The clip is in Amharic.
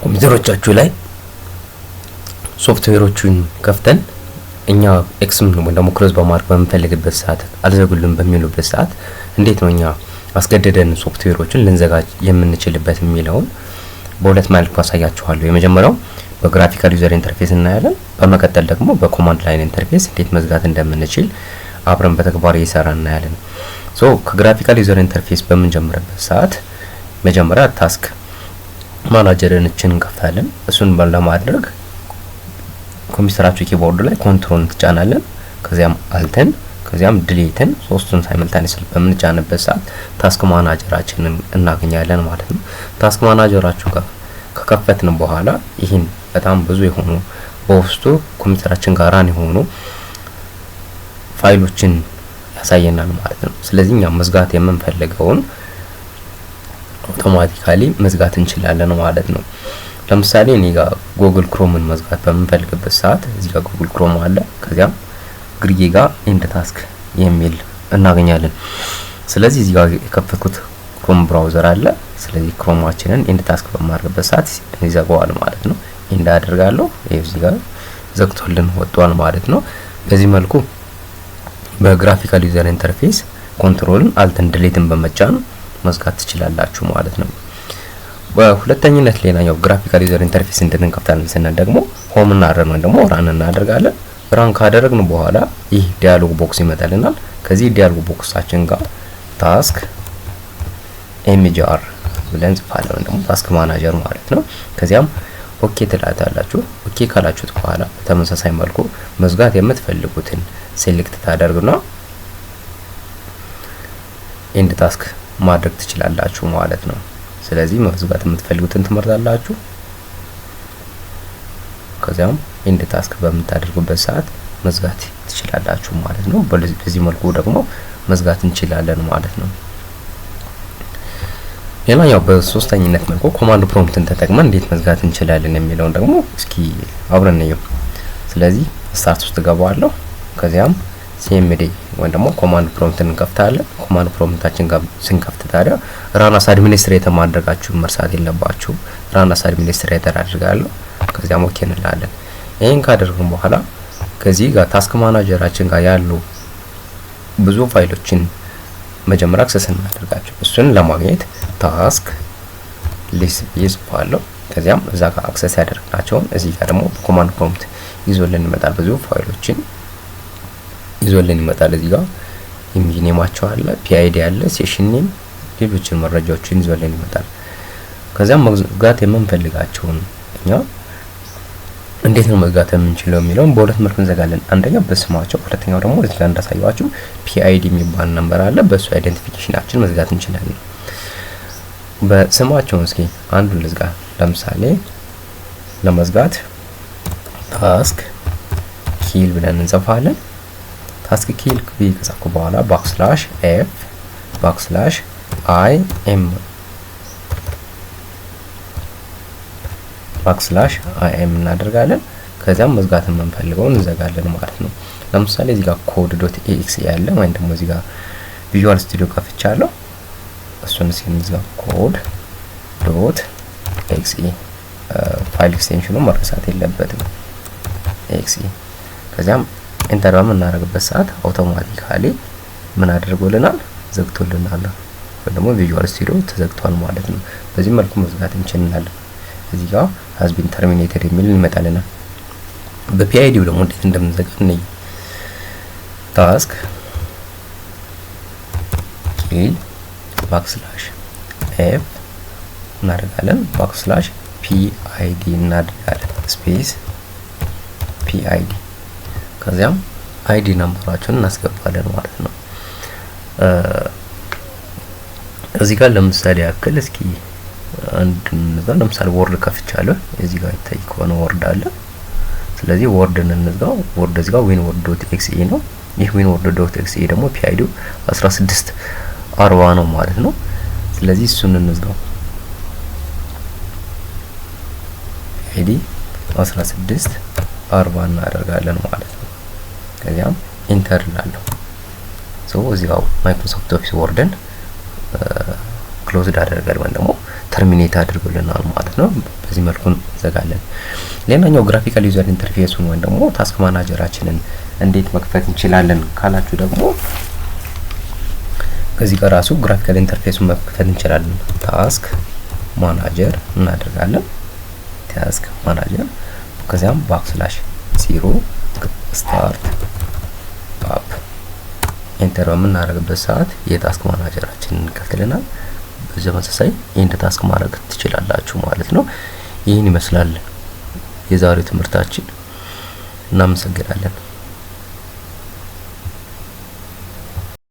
ኮምፒውተሮቻችሁ ላይ ሶፍትዌሮቹን ከፍተን እኛ X ም ወይ ደግሞ close በማድረግ በምንፈልግበት ሰዓት አልዘጉልን በሚሉበት ሰዓት እንዴት ነው እኛ አስገድደን ሶፍትዌሮችን ልንዘጋጅ የምንችልበት የሚለውን በሁለት መልኩ አሳያችኋለሁ። የመጀመሪያው በ graphical user interface እናያለን። በመቀጠል ደግሞ በ command line interface እንዴት መዝጋት እንደምንችል አብረን በተግባር እየሰራን እናያለን። So ከ graphical user interface በምንጀምርበት ሰዓት መጀመሪያ task manager ን እንከፍታለን። እሱን ለማድረግ ኮምፒውተራችሁ keyboard ላይ control ትጫናለን። ከዚያም Alt ን ከዚያም delete ን ሶስቱን simultaneously በምንጫንበት ሰዓት task manager ኣችንን እናገኛለን ማለት ነው። Task manager ኣችሁ ጋር ከከፈትን በኋላ ይህን በጣም ብዙ የሆኑ በውስጡ ኮምፒውተራችን ጋር run የሆኑ ፋይሎችን ያሳየናል ማለት ነው። ስለዚህ እኛ መዝጋት የምንፈልገውን automatically መዝጋት እንችላለን ማለት ነው። ለምሳሌ እኔ ጋር Google Chrome ን መዝጋት በምንፈልግበት ሰዓት እዚህ ጋር Google Chrome አለ። ከዚያም ግርጌ ጋር end task የሚል እናገኛለን። ስለዚህ እዚህ ጋር የከፈትኩት Chrome browser አለ። ስለዚህ Chrome ኣችንን end task በማድረግበት ሰዓት ይዘጋዋል ማለት ነው። End አደርጋለሁ። ይሄ እዚህ ጋር ዘግቶልን ወጥቷል ማለት ነው። በዚህ መልኩ በ graphical user interface control ን Alt ን delete ን በመጫን መዝጋት ትችላላችሁ ማለት ነው። በሁለተኝነት ሌላኛው graphical user interface እንዴት እንከፍታለን ስንል ደግሞ home እና run ወይ ደግሞ run እናደርጋለን። Run ካደረግን በኋላ ይህ dialog box ይመጣልናል። ከዚህ dialog box ኣችን ጋር task mgr ብለን እንጽፋለን ወይ ደግሞ task manager ማለት ነው። ከዚያም okay ትላታላችሁ። Okay ካላችሁት በኋላ በተመሳሳይ መልኩ መዝጋት የምትፈልጉትን select ታደርጉና end task ማድረግ ትችላላችሁ ማለት ነው። ስለዚህ መዝጋት የምትፈልጉትን ትመርጣላችሁ። ከዚያም end task በምታደርጉበት ሰዓት መዝጋት ትችላላችሁ ማለት ነው። በዚህ መልኩ ደግሞ መዝጋት እንችላለን ማለት ነው። ሌላኛው በሶስተኝነት መልኩ command prompt ን ተጠቅመን እንዴት መዝጋት እንችላለን የሚለውን ደግሞ እስኪ አብረን እንየው። ስለዚህ start ውስጥ እገባለሁ። ከዚያም CMD ወይም ደግሞ command prompt ን እንከፍታለን። Command prompt ኣችን ጋር ስንከፍት ታዲያ run as administrator ማድረጋችሁን መርሳት የለባችሁም። Run as administrator አድርጋለሁ። ከዚያም okay እንላለን። ይሄን ካደረግን በኋላ ከዚህ ጋር task manager ኣችን ጋር ያሉ ብዙ ፋይሎችን መጀመሪያ access እናደርጋቸው። እሱን ለማግኘት task list ብዬ ጽፋለሁ። ከዚያም እዛ ጋር access ያደረግናቸውን እዚህ ጋር ደግሞ በ command prompt ይዞልን ይመጣል። ብዙ ፋይሎችን ይዞልን ይመጣል። እዚህ ጋር image name ኣቸው አለ፣ PID አለ፣ session name፣ ሌሎችን መረጃዎችን ይዞልን ይመጣል። ከዚያም መዝጋት የምንፈልጋቸውን እኛ እንዴት ነው መዝጋት የምንችለው የሚለውን በሁለት መልኩ እንዘጋለን። አንደኛው በስማቸው፣ ሁለተኛው ደግሞ እዚህ ጋር እንዳሳየኋችሁ PID የሚባል number አለ። በሱ identification ኣችን መዝጋት እንችላለን። በስማቸው እስኪ አንዱን ልዝጋ። ለምሳሌ ለመዝጋት task kill ብለን እንጽፋለን። Task kill ብዬ ከጻፍኩ በኋላ backslash f backslash i m backslash i m እናደርጋለን። ከዚያም መዝጋት የምንፈልገውን እንዘጋለን ማለት ነው። ለምሳሌ እዚህ ጋር code dot exe ያለ ወይም ደግሞ እዚህ ጋር Visual Studio ከፍቻለሁ። እሱን እስኪ እንዝጋ። Code dot exe file extension ኑ መረሳት የለበትም exe። ከዚያም enter በምናደርግበት ሰዓት automatically ምን አድርጎልናል? ዘግቶልናል። ወይ ደግሞ Visual Studio ተዘግቷል ማለት ነው። በዚህ መልኩ መዝጋት እንችላለን። እዚህ ጋር has been terminated የሚል ይመጣልናል። በ PID ው ደግሞ እንዴት እንደምንዘጋ እንይ። Task kill backslash f እናደርጋለን backslash PID እናደርጋለን space PID ከዚያም ID number ኣችንን እናስገባለን ማለት ነው። እዚህ ጋር ለምሳሌ ያክል እስኪ አንድ እንዝጋ። ለምሳሌ Word ከፍቻለሁ። እዚህ ጋር ይታይ ከሆነ Word አለ። ስለዚህ Word ን እንዝጋው። Word እዚህ ጋር win word dot exe ነው። ይህ win word dot exe ደግሞ PID ው 1640 ነው ማለት ነው። ስለዚህ እሱን እንዝጋው። PID 1640 እናደርጋለን ማለት ነው። ከዚያም enter እላለሁ። So እዚህ ጋር Microsoft Office Word ን closed አደርጋለሁ ወይም ደግሞ Terminate አድርጎልናል ማለት ነው። በዚህ መልኩ እንዘጋለን። ሌላኛው graphical user interface ኡን ወይም ደግሞ task manager ኣችንን እንዴት መክፈት እንችላለን ካላችሁ ደግሞ ከዚህ ጋር ራሱ graphical interface ኡን መክፈት እንችላለን። Task manager እናደርጋለን። Task manager ከዚያም \0 start up enter በምናደርግበት ሰዓት የ task manager ኣችንን ይከፍትልናል። በተመሳሳይ end task ማድረግ ትችላላችሁ ማለት ነው። ይህን ይመስላል የዛሬው ትምህርታችን። እናመሰግናለን።